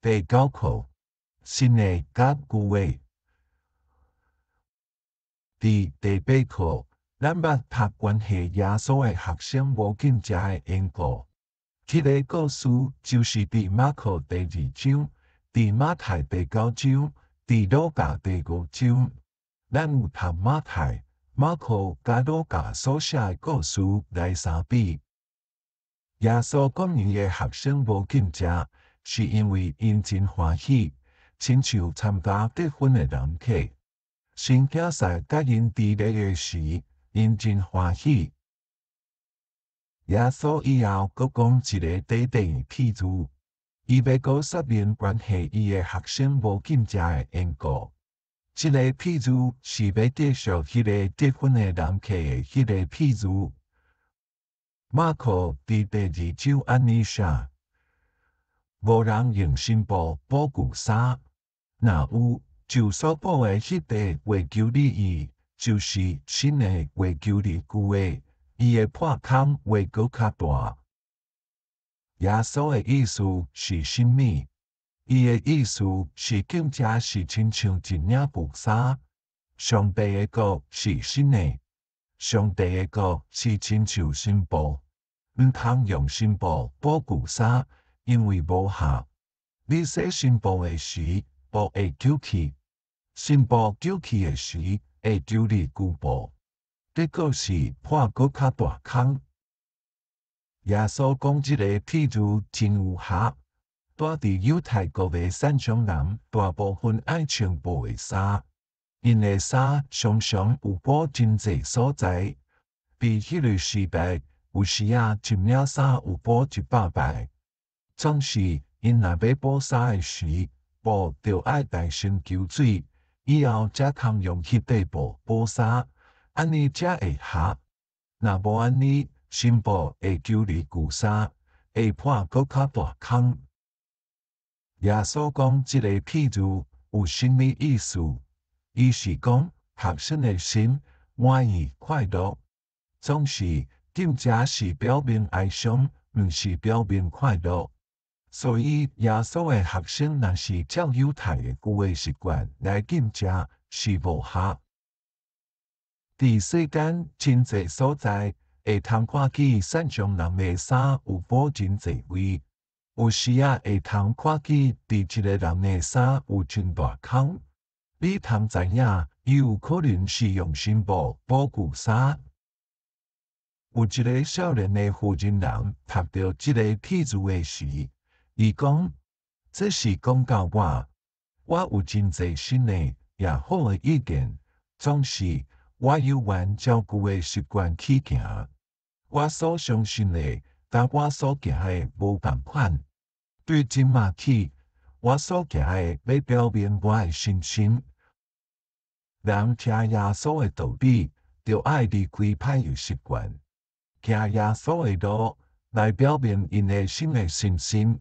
第九課，新的佮舊的。佇第八課，咱捌讀關係耶穌的學生無禁食的緣故。這个故事就是佇馬可第二章、佇馬太第九章、佇路加第五章。咱有讀馬太、馬可佮路加所寫的故事來相比。耶穌講𪜶的學生無禁食，是因為𪜶真歡喜，親像參加結婚的人客。新囝婿佮𪜶佇咧的時，𪜶真歡喜。耶穌以後閣講一个短短的譬喻，伊欲閣說明關係伊的學生無禁食的緣故。這个譬喻是欲繼續彼个結婚的人客的彼个譬喻。馬可佇第二章按呢寫：無人用新布補舊衫，若有，就所補的彼塊會修理伊，就是新的會修理舊的，伊的破空會閣較大。耶穌的意思是啥物？伊的意思是禁食是親像一領舊衫，上帝的國是新的，上帝的國是親像新布，毋通用新布補舊衫，因為無效。你洗新布的時，布會揪去；新布揪去的時，會修理舊布，結果是破閣較大空。耶穌講這个譬喻真有效。住佇猶太國的散商人，大部分愛穿布的衫，𪜶的衫常常有補真濟所在。佇彼个時代，有時仔一領衫有補100擺。總是𪜶若欲補衫的時，布著愛大先搝水，以後才通用彼塊布補衫，按呢才會合。若無按呢，新布會搝離舊衫，會破閣較大空。耶穌講這个譬喻有啥物意思？伊是講學生的心滿意快樂，總是禁食是表明哀傷，毋是表明快樂。所以耶穌的學生若是照猶太的舊的習慣來禁食，是無合。佇世間真濟所在，會通看見散商人的衫有補真濟位，有時仔會通看見佇一个人的衫有真大空。你通知影，伊有可能是用新布補舊衫。有一个少年的婦人人讀著這个譬喻的時，伊講：這是講到我，我有真濟新的也好的意見，總是我猶原照舊的習慣去行。我所相信的，佮我所行的無仝款。對這馬起，我所行的欲表明我的信心。人聽耶穌的道理，著愛離開歹的習慣，行耶穌的路來表明𪜶的新的信心。